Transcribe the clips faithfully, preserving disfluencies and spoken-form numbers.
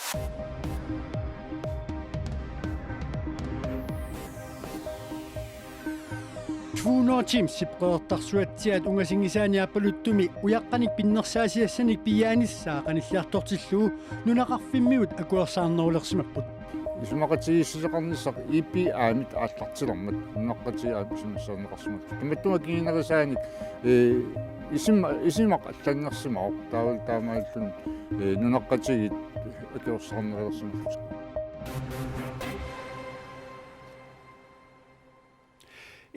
True North Teams-ip Qeqertarsuatsiaat ungasinngisaani aappaluttumi ujaqqanik pinnersaasiassanik piiaanissaa qanilliartortillugu nunaqarfimmiut akuersaarnerulersimapput. Isumaqatigiissuteqarnissaq I P A-mit aallartilermat nunaqqatigiit aamma isumassaarneqarsimallutik. Tamatuma kingunerisaanik, ee, isima-, isumaq allannersimavoq, taavalu taamaalilluni, ee, nunaqqatigiit akuersaarnerulersimallutik.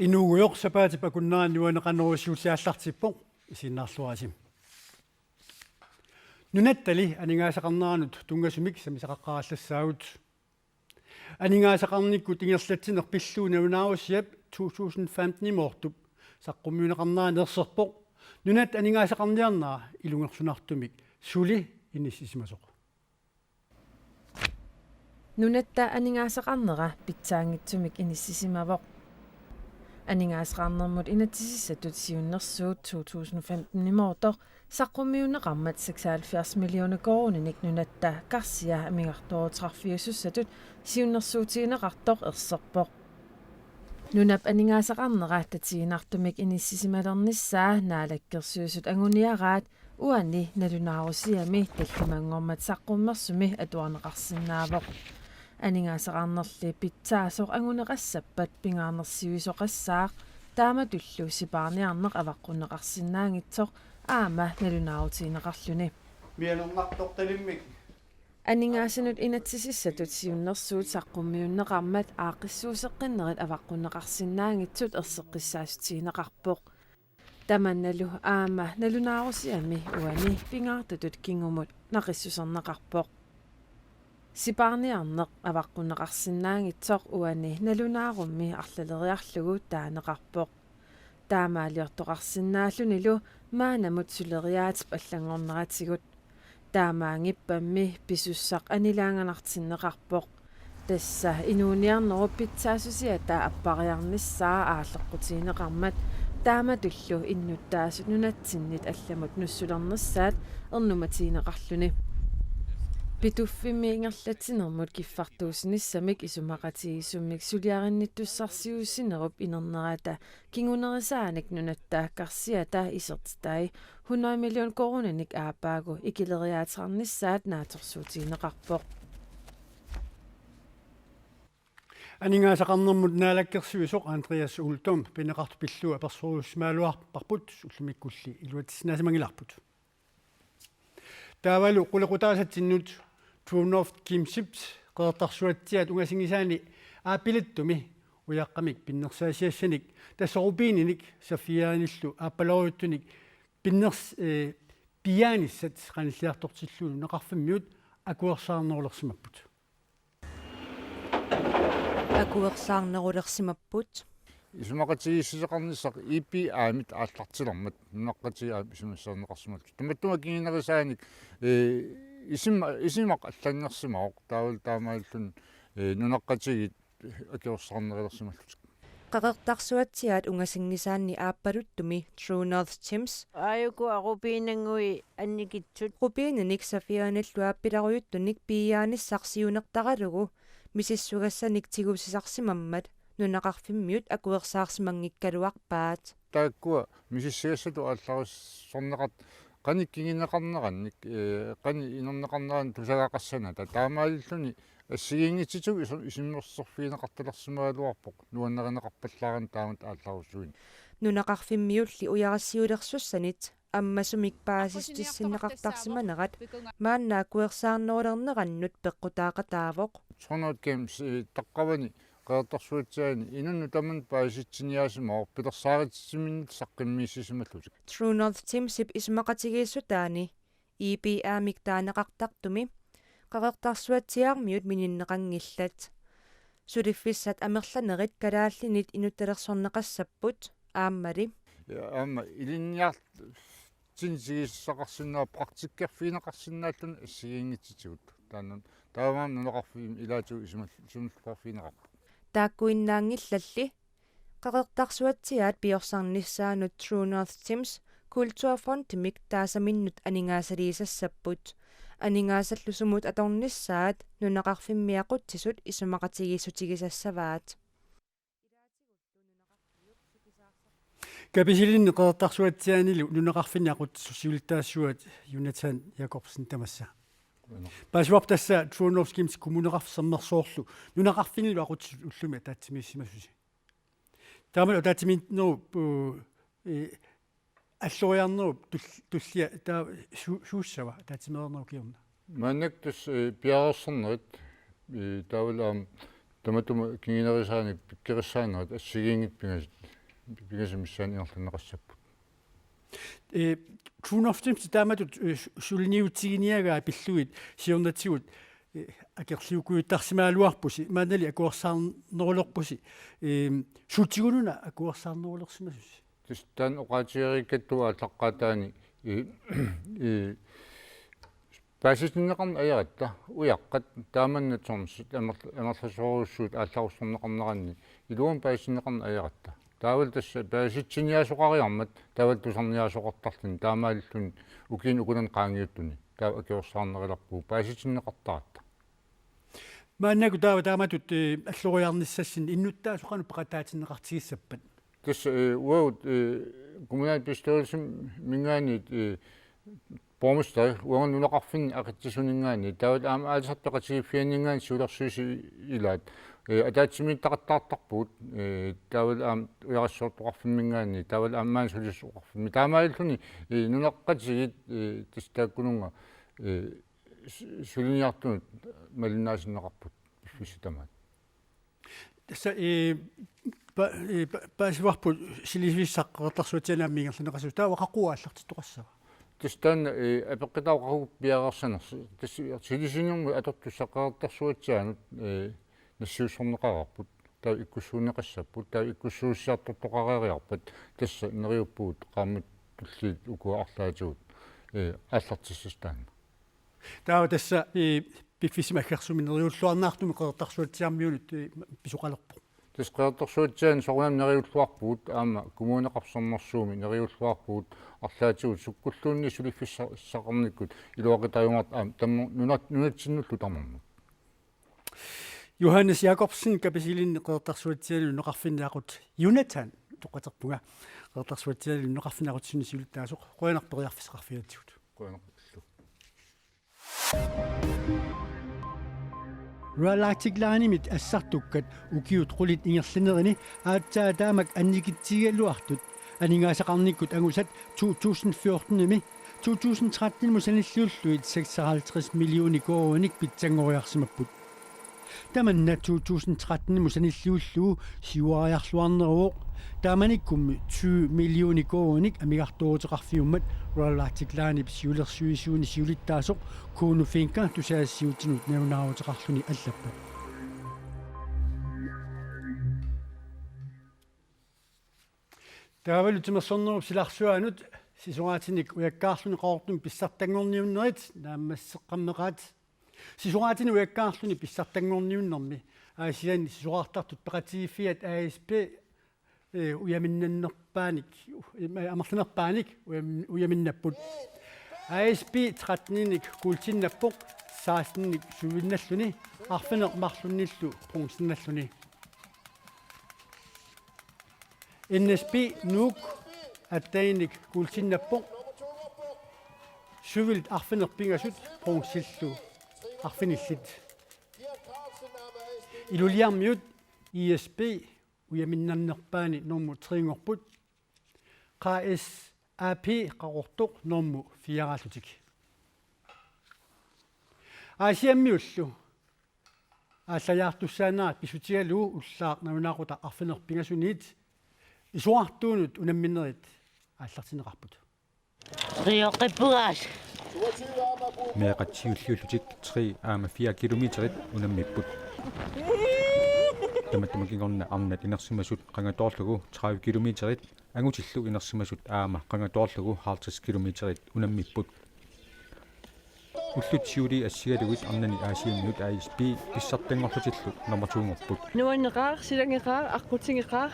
Inuugujoq sapaatip akunnerani nuanneqarnerup siulliit aallartippoq, isiginnaarluarisi. Nunattali aningaasaqarneranut tunngasumik sammisaqaqqaarallassaagut. Aningaasaqarnikkut ingerlatsineq pillugu nalunaarusiap to tusind femten-imoortup saqqummiunneqarnerani erserpoq nunatta aningaasaqarniarnera ilungersunartumik suli inissisimasoq. Nunatta aningaasaqarnera pitsaanngitsumik inissisimavoq. Aningaasaqarnermut inatsisissatut siunnersuut to tusind femten-imoortoq saqqummiunneqarmat seksoghalvfjerds millioner koruuninik nunatta karsia amigartoorutissarsiussatut siunnersuutigineqartoq erserpoq. Nunap aningaasaqarnera tatiginartumik inissisimalernissaa Naalakkersuisut anguniaraat uani nalunaarusiami tallimanngormat saqqummersumi atuarneqarsinnaavoq. Aningaasaqarnerli pitsaasoq anguneqassappat pingaarnersiuisoqassaaq, taamatullu sipaarniarneq avaqqunneqarsinnaanngitsoq aamma nalunaarutigineqarluni. Mianernartortalimmik. Aningaasanut inatsisissatut siunnersuut saqqummiunneqarmat aaqqissuusseqqinnerit avaqqunneqarsinnaanngitsut erseqqissaassutigineqarpoq. Tamannalu aamma nalunaarusiami uani pingaartutut kingumut naqissuserneqarpoq. Sipaarniarneq avaqqunneqarsinnaanngitsoq uani nalunaarummi arlaleriarlugu taaneqarpoq. Taamaaliortoqarsinnaallunilu maannamut suleriaatip allanngorneratigut. Taamaanngippammi pisussaq anilaanganartinneqarpoq. Tassa inuuniarnerup pitsaassusiata appariarnissaa aalleqqutigineqarmat taamatullu innuttaasut nunatsinnit allamut nussulernissaat ernumatigineqarluni. Pituffimmi ingerlatsinermut kiffartuussinissamik isumaqatigiissummik suliarinnittussarsiuussinerup inernerata kingunerisaanik nunatta karsiata isertitai hundrede million koruuninik aappaagu ikileriaateqarnissaat naatsorsuutigineqarpoq. Aningaasaqarnermut naalakkersuisoq Andreas Uldum pineqartut pillugu apersorusimagaluarparput, ullumikkulli iluatsissinnaasimanngilarput. Taavalu qulequtaasatsinnut True North Teams-ip Qeqertarsuatsiaat ungasinngisaani aappaluttumi ujaqqamik pinnersaasiassanik, tassa rubininik safianillu aappalorujuttunik pinners-, ee, piiaanissat qanilliartortillugu nunaqarfimmiut akuersaarnerulersimapput. Akuersaarnerulersimapput. Isumaqatigiissuteqarnissaq I P A-mit aallartilermat nunaqqatigiit aamma isumassaarneqarsimallutik. Tamatuma kingunerisaanik, ee, isima-, isumaq allannersimavoq, taavalu taamaalilluni, ee, nunaqqatigiit akuersaarnerulersimallutik. Qeqertarsuatsiaat ungasinngisaanni aappaluttumi True North Teams Aajuku rubinannguit annikitsut. Rubininik safianillu aappaluttullu piiaanissaq siunertaralugu misissugassanik tigusisarsimammat nunaqarfimmiut akuersaarsimanngikkaluarpaat. Taakkua misissugassatut aallarussorneqartut qanoq kinguneqarnerannik, ee, qanoq inerneqarnerannik tusagaqassanata. Taamaalilluni assigiinngitsutigut isu-, isummersorfigineqartalersimagaluarpoq nuannarineqarpallaarani taamatut aallarusuineq. Nunaqarfimmiulli ujarassiulersussanit ammasumik paasissutissinneqartarsimanerat maanna akuersaarnerulernerannut peqqutaaqataavoq. True North Teams, ee, taqqavani Qeqertarsuatsiaani inunnut tamanut paasissutissiniaasimavoq pilersaarutitsiminnut saqqummiussisimallutik. True North Teams-ip isumaqatigiissutaani I P A-mik taaneqartartumi Qeqertarsuatsiaarmiut mininneqanngillat. Suliffissat amerlanerit kalaallinit inuttalersorneqassapput aammali. Ja, aamma ilinniartinniartitsissaqarsinnaa-, praktikkerfigineqarsinnaalluni assigiinngitsutigut. Taanna, taamaammat nunaqarfimmi ilaatigut isumal-, isummerfigineqarpoq. Taakkuinnaanngillalli Qeqertarsuatsiaat piorsarnissaanut True North Teams Kulturfondimik taasaminnut aningaasaliisassapput. aningaasallu sumut atornissaat nunaqarfimmi aqutsisut isumaqatigiissutigisassavaat. Kapisilinni Qeqertarsuatsiaanilu nunaqarfinni aqutsisut siulittaasuat Jonathan Jakobsen, tamassa. Paasivarput tassa True North Games Kommuneqarfik Sermersoorlu nunaqarfinnilu aqutsisut ullumi ataatsimiissimasusi. Taama ataatsimiinnerup, eh, alloriarnerup tul-, tullia taava su-, suussava ataatsimeernerup kingorna? Maannakkut tassa, eh, piareersarnerit, eh, taavalu aamma tamatuma kingunerisaanik pikkorissaanerit assigiinngitsut pingasut, pingasut missaanni ingerlanneqassapput. Eh, True North Games taamatut, eh, su-, suliniutiginiagaa pillugit siornatigut, eh, akerliukujuttarsimagaluarpusi, maannali akuersaarnerulerpusi, eh, suutigununa akuersaarnerulersimasusi? Tassa taanna oqaatigereerakku aallaqqaataani, eh, eh, paasitinneqarneq ajaratta, ujaqqat, taamanna termsit amerl-, amerlasoorujussuit aallarussorneqarneranni iluamik paasitinneqarneq ajaratta. Taavalu tassa paasitsiniaasoqariarmat, taavalu tusarniaasoqartarluni, taamaalilluni ukiuni ukunani qaangiuttuni, taava akuersaarnerulerpugut paasitinneqartaratta. Maannakkut taava taamatut, eh, alloriarnissassinni innuttaasut qanoq peqataatinneqartigissappat? Tassa, eh, uagut, eh, kommunalbestyrelsiminngaanniit, eh, borgmesteri uanga nunaqarfinni aqitsisuninngaanniit, taavalu aamma aalisartut peqatigiiffianninngaanniit siulersuisut ilaat, eh, ataatsimiititaqattaartarpugut, eh, taavalu aamma ujarissoortoqarfimminngaanniit, taavalu aamma maani sulisoqarfimmi. Taamaalilluni, eh, nunaqqatigiit, eh, tassa taakkununnga, eh, su-, suliniartunut malinnaatinneqarput piffissami tamaat. Tassa, eh, pa-, eh, pa-, paasivarput silisivissaq Qeqertarsuatsiaani aamma ingerlanneqassasoq. Taava qaqugu aallartittoqassava? Tassa taanna, eh, apeqqutaavoq qaqugu piareersanersoq. Tassa silisinermut atortussaq Qeqertarsuatsiaanut, eh, nassiussorneqareerput. Taava ikkussuunneqassapput. Taava ikkussuussiartortoqareeriarpat tassa neriuppugut qaammat tulliit ukua arlaatigut, eh, aallartissasoq taanna. Taava tassa, eh, piffissami aggersumi neriulluarniartumi Qeqertarsuatsiaarmiunut, eh, pisoqalerpoq. Tassa Qeqertarsuatsiaani soorunami neriulluarpugut, aamma Kommuneqarfik Sermersuumi neriulluarpugut, arlaatigut sukkulluunniit suliffissaqarnikkut iluaqutaajumaartoq aamma tamma nunat-, nunatsinnullu tamarmut. Johannes Jakobsen, Kapisilinni Qeqertarsuatsiaanilu nunaqarfinni aqutsisut, Jonathan utoqqatserpunga, Qeqertarsuatsiaanilu nunaqarfinni aqutsisuni siulittaasoq, qujanaq periarfissaqarfigigatsigut. Qujanaq illu. Royal Arctic Linimit assartukkat ukiut qulit ingerlanerini aatsaat taamak annikitsigigaluartut aningaasaqarnikkut angusat to tusind fjortenimi to tusind trettenimut sanilliullugit seksoghalvtreds millioner koruuninik pitsanngoriarsimapput. Tamanna to tusind trettenimut sanilliullugu siuariarluarneruvoq, taamanikkummi tyve millioner koruuninik amigartooruteqarfiummat Royal Arctic Linep siulersuisuini siulittaasoq Kuno Fencker tusagassiuutinut nalunaaruteqarluni allappoq. Taavalu timersornerup silarsuaanut sisoraatinik ujakkaarluni Qaqortumi pissartanngorniunnerit naammasseqqammeqaat. Sisoraatinik ujakkaarluni pissartanngorniunnermi Aasianni sisorartartut peqatigiiffiat A S P, eh, ujaminnannerpaanik, eh, amerlanerpaanik ujam-, ujaminnapput. A S P tretteninik kuultinnappoq, seksteninik sølvinnalluni, arfineq-marlunnillu bronzennalluni. N S B Nuuk atteninik kuultinnappoq, sølvit arfineq-pingasut bronzillu arfinillit. Ilulissarmiut I S B ujaminnannerpaani normu tre-nngorput, K S A P Qaqortoq normu fire-raallutik. Aasiammiullu aallajaartussaanera pissutigalugu ullaaq nalunaaqutaq arfineq-pingasuniit isorartuunut unamminerit aallartinneqarput. Rioqippugaas. Meeqqat siulliullutik tre aamma fire kilometerit unammipput. Tamatuma kingorna arnat inersimasut qangatoorlugu tredive kilometerit, angutillu inersimasut aamma qangatoorlugu halvtreds kilometerit unammipput. Ullut siuliini assigalugit arnani Aasiammiut A S P pissartanngorlutillu nummer to-nngorput. Nuanneqaaq, silanngeqaaq, aqqutigeqaaq.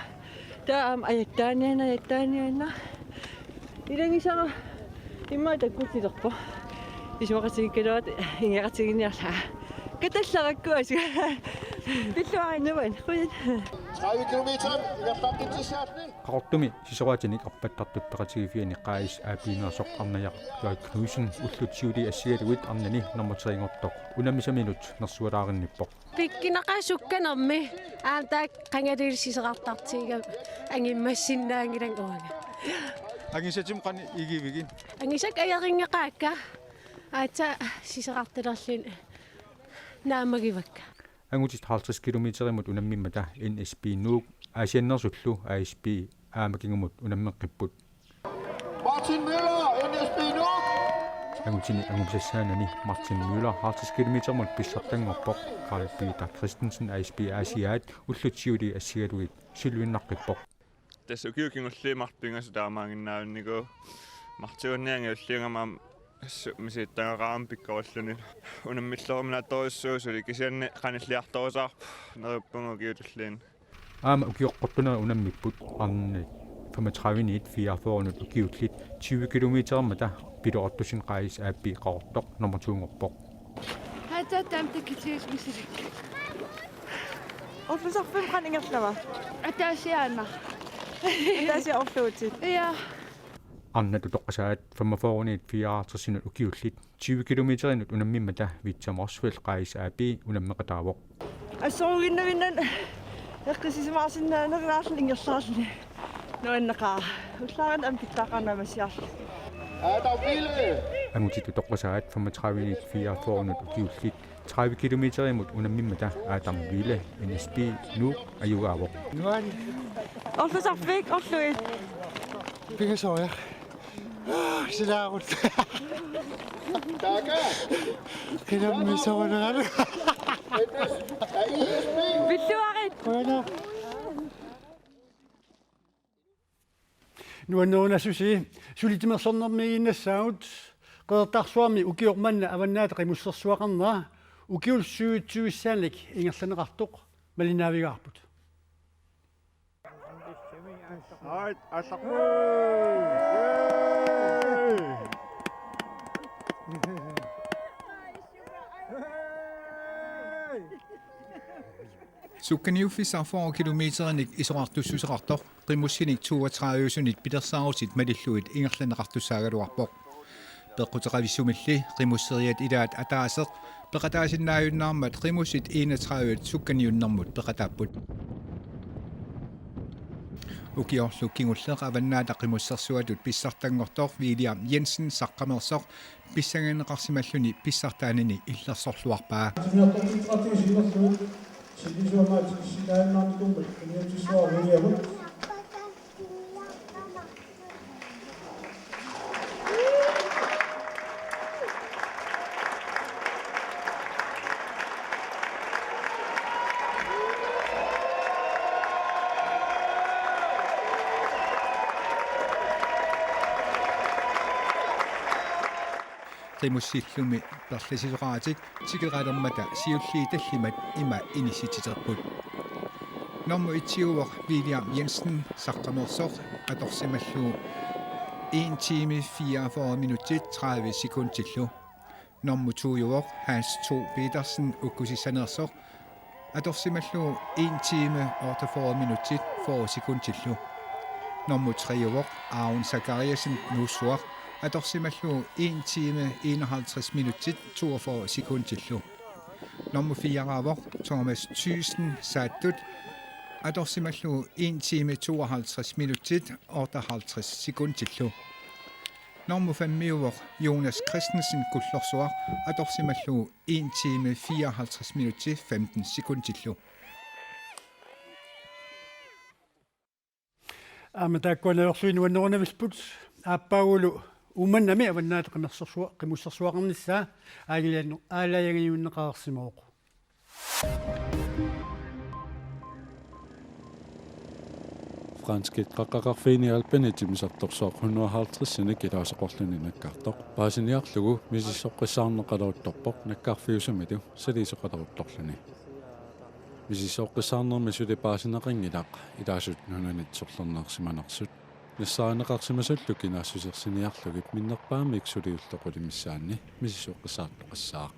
Taava aamma ajattaanianna, ajattaanianna. Ilagisara immaqa takkutilerpoq. Isumaqatigiikkaluarluta ingerlatiginniarlunga. Katallerakku asu. Pilluarinnavan. Qujan. tredive kilometer. Ingerlaqqittussaalluni. Qaqortumi sisoraatinik arpattartut peqatigiiffianni Q S A B-meersoq Arnajaq J. Knudsen ullut siulii assigalugit arnani nummer tre-nngortoq unammisaminut nersualaarinnippoq. Pikkinaqaaq sukkanermi aamma taakku qangali sisorartartigiga angimmassinnaanngilanga uanga. Angisatim qanoq igivigit? Angisakka ajorinngeqaakka. Aatsaat sisorartalerluni naammagivakka. Angutit halvtreds kilometerimut unammimmata N S B Nuuk Aasianneersullu A S B aamma kingumut unammeqqipput. Martin Møller, N S B Nuuk. Angutini angusassaanani Martin Møller halvtreds kilometerimut pissartanngorpoq, Karl Peter Christensen A S B Aasiaat ullut siulii assigalugit sølvinnaqqippoq. Tassa ukiut kingulliit marluk pingasut taamaaginnaavinnikuuvoq. Martiunniangi ulliungama assut misittagaqarama pikkorulluni. Unammillerumanaattorujussuuvoq suli, kisianni qanilliartorusaarpoq neriuppunga ukiut tulliinnut. Aamma ukioqqortunerit unammipput arnat femogtredive-niit fireogfyrre-nut ukiullit tyve kilometerimmata piloortussin Q S A B Qaqortoq nummer to-nngorpoq. Hata tamte kitius misilik. Orlusarfimmi qanoq ingerlava? Ataasiaannaq. Ataasiaq orluutit. Ja. Arnat utoqqasaat femogfyrre-niit fireoghalvtreds-inut ukiullit tyve kilometerinut unammimmata Victor Motzfeldt Q S A B unammeqataavoq. Assoruginnavinnaq eqqissisimaarsinnaanerulaarluni ingerlaarluni. Nuanneqaaq. Ullaarina aamma pitsaaqarnamasiarlu. Adam Wiele. Angutit utoqqasaat femogtredive-niit fireogfyrre-nut ukiullit tredive kilometerimut unammimmata Adam Wiele N S B Nuuk ajugaavoq. Nuan. Orlusarfik, orluit. Pingasoriaq. Silaarut. Taaka. Qinammisorunerani. Pilluarit. Qujanaq. Nuannerunassusi, suli timersornermiiginnassaagut, Qeqertarsuarmi ukioq manna Avannaata Qimussersuaqarnera ukiut syvogtyvissaanik ingerlanneqartoq malinnaavigaarput. Ait, allaquu! Sukkaniuffissaq fyrre kilometerinik isorartussuseqartoq, qimussinik toogtredive-sunit pilersaarutit malillugit ingerlanneqartussaagaluarpoq. Peqquteqavissumilli qimusseriat ilaat ataaseq peqataasinnaajunnaarmat qimussit enogtredive sukkaniunnermut peqataapput. Ukiorlu kingulleq Avannaata Qimussersuatut pissartanngortoq William Jensen Saqqameersoq pissanganneqarsimalluni pissartaanini illersorluarpaa. Qimussillumi perlisisoqaratik tikeralermata siulliit tallimat ima inissitsiterput. Nummer et-iuvoq William Jensen Saqqameersoq atorsimallugu en time fireogfyrre minutsit tredive sekundillu. Nummer to-iuvoq Hans Thor Petersen Ukkusissaneersoq atorsimallugu en time otteogfyrre minutsit fyrre sekundillu. Nummer tre-iuvoq Aaron Zachariasen Nuussuaq atorsimallugu en time enoghalvtreds minutsit toogfyrre sekundillu. Nummer fire-iuvoq Thomas Thyssen Saattut atorsimallugu en time tooghalvtreds minutsit otteoghalvtreds sekundillu. Nummer fem-iuvoq Jonas Christensen Kullorsuaq atorsimallugu en time fireoghalvtreds minutsit femten sekundillu. Aamma taakkua najorlugit nuannerunavillutik. Aappaagulu Uummannami Avannaata Qimersersua-, Qimussersuaqarnissaa aalajangiunneqareersimavoq. Franskit qaqqaqarfiini alpinit timmisartorsuaq hundrede og halvtredsinik ilaasoqarluni nakkartoq paasiniarlugu misissoqqissaarneqaleruttorpoq nakkarfiusamilu saliisoqaleruttorluni. Misissoqqissaarnermi suli paasineqanngilaq ilaasut nunanit sorlerneersimanersut. nassaarineqarsimasullu kinaassusersiniarlugit minnerpaamik suliulleq qulit missaanni misissueqqissaartoqassaaq.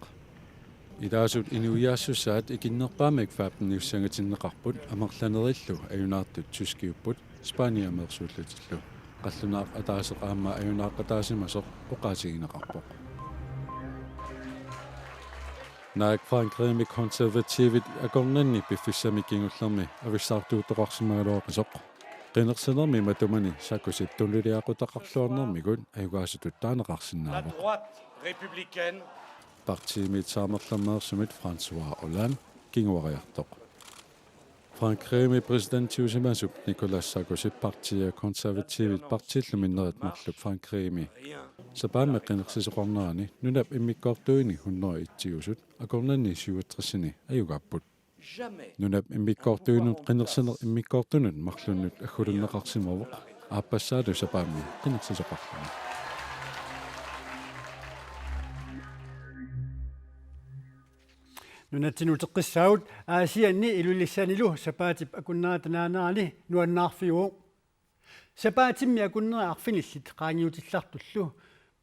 Ilaasut inuiaassussaat ikinnerpaamik femteniussangatinneqarput, amerlanerillu ajunaartut tyskiupput Spaniameersuullutillu. Qallunaaq ataaseq aamma ajunaaqqataasimasoq oqaatigineqarpoq. Naak Frankrigimi konservativit akornanni piffissami kingullermi avissaartuuttoqarsimagaluaqisoq? Qinersinermi matumani sakkusip tunuliaqutaqarluarnermigut ajugaasutut taaneqarsinnaavoq. La droite républicaine. Partiimiit saamerlameersumit François Hollande kinguariartoq. Frankrigimi præsidentiusimasup Nicolas Sarkozip partii Konservativit partiillu minnerit marluk Frankrigimi sapaammi qinersisoqarnerani nunap immikkoortuini hundrede-itsiusut akornanni syvogtresini ajugaapput. Nunap immikkoortuinut qinersineq immikkoortunut marlunnut aggulunneqarsimavoq, aappassaalu sapaammi qinersisoqarluni. Nunatsinni uteqqissaagut Aasianni Ilulissanilu sapaatip akunnerata naanerani nuannaarfiuvoq. Sapaatimmi akunneri arfinillit qaangiutillartullu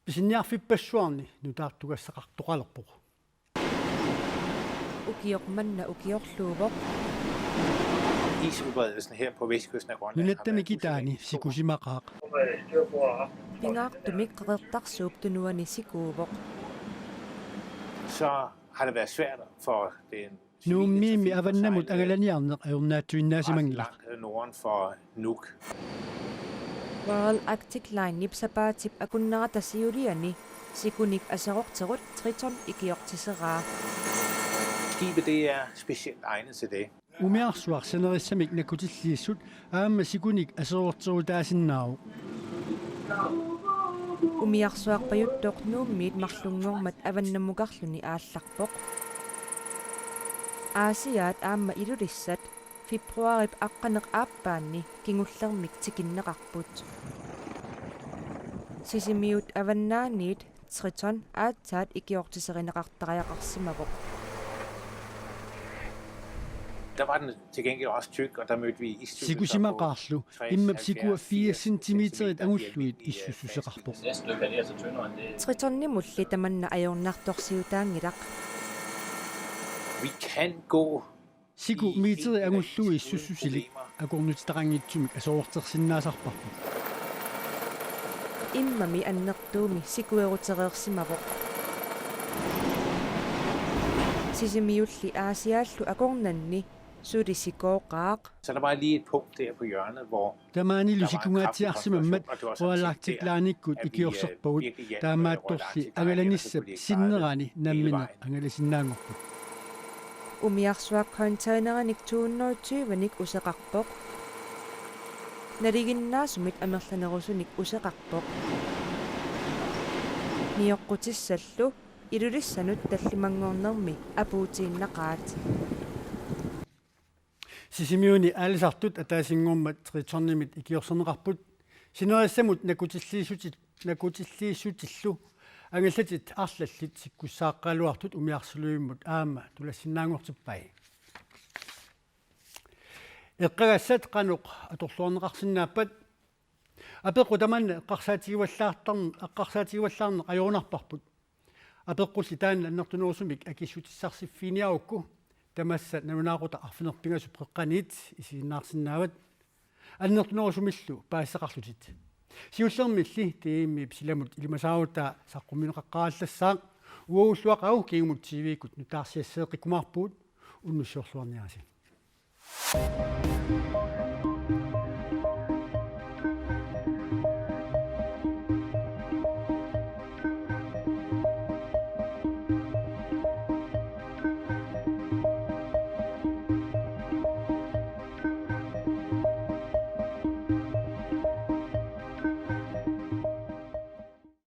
pisiniarfippassuarni nutaartugassaqartoqalerpoq. Ukioq manna ukiorluuvoq. Isudbredelsen her på vestkysten af Grønland har været usædvanligt stor. Nunatta mikitaani sikusimaqaaq. Pingaartumik Qeqertarsuup tunuani sikuuvoq. Så har det været svært for den civile Nuummiimmi trafik at avannamut sejle angalaniarneq ret ajornaatsuinnaasimanngilaq. Langt norden for Nuuk. Royal Arctic Linep sapaatip akunnerata siuliani sikunik aserorterut Triton ikiortiseraa. Skibet, det er specielt egnet til det. Umiarsuaq sanerissamik nakkutilliissut aamma sikunik aserorterutaasinnaavoq. Umiarsuarpajuttoq Nuummiit marlunngormat avannamukarluni aallarpoq. Aasiaat aamma Ilulissat februaarip aqqaneq aappaanni kingullermik tikinneqarput. Sisimiut Avannaaniit Triton aatsaat ikiortiserineqartariaqarsimavoq. Der var den til gengæld også tyk, og der mødte vi isstyrkelser på Sikusimaqaarlu immap sikua firs centimeterit angulluit issussuseqarpoq. Næste stykke er lige så tyndere end det. Tritonimulli tamanna ajornartorsiutaanngilaq. Vi kan gå Siku meterit angullugu issussusilik akornutitaqanngitsumik aserortersinnaasarparput. Immami annertuumi sikuerutereersimavoq. Sisimiulli Aasiaallu akornanni suli sikooqaaq. Så der var lige et punkt der på hjørnet, hvor Tamaanilu sikungaatsiarsimammat Royal Arctic Lineikkut ikiorserpagut, taamaattorli angalanissap sinnerani nammineq angalasinnaanngorput. Umiarsuaq containerinik to hundrede tyvenik useqarpoq. Nalinginnaasumit amerlanerusunik useqarpoq. Nioqqutissallu Ilulissanut tallimanngornermi apuutiinnaqaat. Sisimiuni aalisartut ataasinngormat Tritonimit ikiorserneqarput. Sinerissamut nakkutilliissutit-, nakkutilliissutillu angallatit arlallit sikkussaaqqagaluartut umiarsulivimmut aamma tulassinnaanngortippai. Eqqagassat qanoq atorluarneqarsinnaappat? Apeqqut tamanna eqqarsaatigivallaartarn-, eqqarsaatigivallaarneq ajorunarparput. Apeqqulli taanna annertunerusumik akissutissarsiffiginiarukku, tamassa nalunaaqutaq arfineq-pingasut qeqqaniit isiginnaarsinnaavat. Annertunerusumillu paasisaqarlutit. Siullermilli D M-ip silamut ilimasaarutaa saqqummiunneqaqqaarallassaaq. Uagullu aqagu kingumut T V-kkut nutaarsiasseeqqikkumaarpugut, unnussiorluarniarisi.